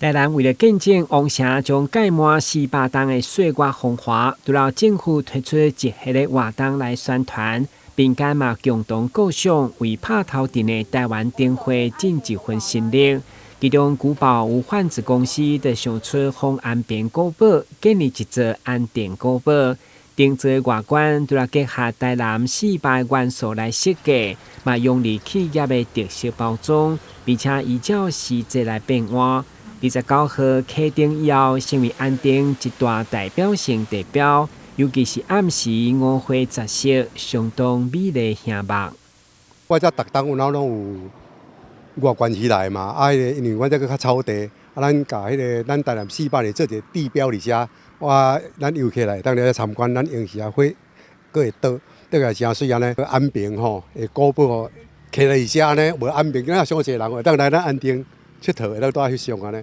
台南為了見證王城將蓋滿400冬的歲月風華，除了政府推出一系列活動來宣傳，民間嘛共同構想為拍頭陣的台灣燈會盡一份心力。其中，古堡有販子公司就想出方安平古堡，建立一座安定古堡。頂座外觀除了結合台南四百元素來設計，嘛用力企業的特色包裝，並且依照時節來變換。29號啟燈以後，成為安定一大代表性地標，尤其是暗時五花雜色，相當美麗醒目。我這逐冬有哪攏有外觀起來嘛，啊，彼个因為阮這閣較草地，啊，咱共彼个咱台南四百年做一個地標佇遮，我咱遊客來當來參觀，咱閒時啊會閣會倒，倒來誠媠按呢，安平吼，的古堡吼，徛佇遮按呢，無安平，敢若傷濟人會當來咱安定𨑨迌，會當蹛翕相按呢。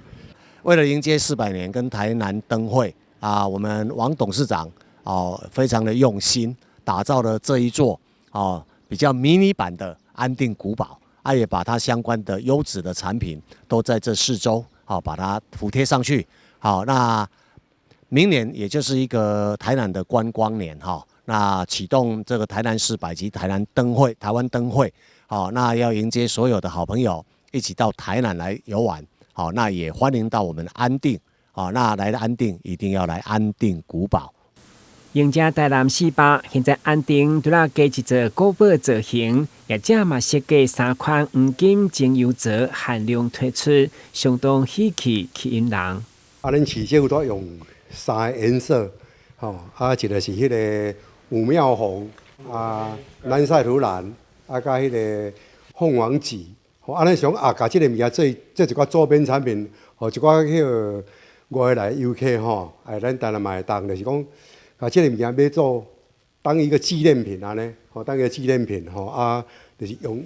為了迎接四百年跟台南燈會啊，我們王董事長哦非常的用心，打造了這一座哦比較迷你版的安定古堡，啊也把它相關的優質的產品都在這四周，好把它補貼上去。好，那明年也就是一個台南的觀光年哈，那啟動這個台南四百及台南燈會、台灣燈會，好，那要迎接所有的好朋友一起到台南來遊玩。好，那也歡迎到我們安定，好，那來安定一定要來安定古堡。迎接台南四百，現在安定除了加一座古堡造型，業者嘛設計三款黃金精油槽限量推出，相當喜氣吸引人。啊，咱市政府都用三個顏色，吼，啊，一個是彼个武廟紅，啊，南賽圖藍，啊，佮彼个鳳凰紫。啊，咱想啊，共這个物件做做一寡周邊產品，予一寡彼个外來遊客吼，哎，咱台南嘛會當，就是講，共這个物件買做當一個紀念品按呢，吼，當一個紀念品吼，啊，就是用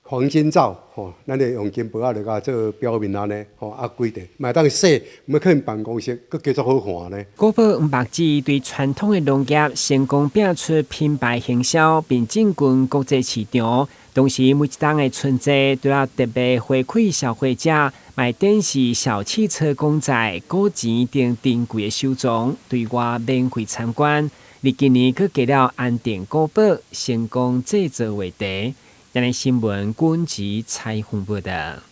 黃金罩吼，咱就用金箔仔來共做表面按呢，吼，啊，規地嘛會當洗，毋可能辦公室閣加足好看呢。古堡黃白紙對傳統的農業成功拼出品牌行銷，並進軍國際市場。同時，每一冬的春節都要特別回饋消費者，賣展示小汽車公仔、古錢等珍貴的收藏，對外免費參觀。而今年閣加了安定古堡，成功製造話題。央視新聞，軍籍採訪報道。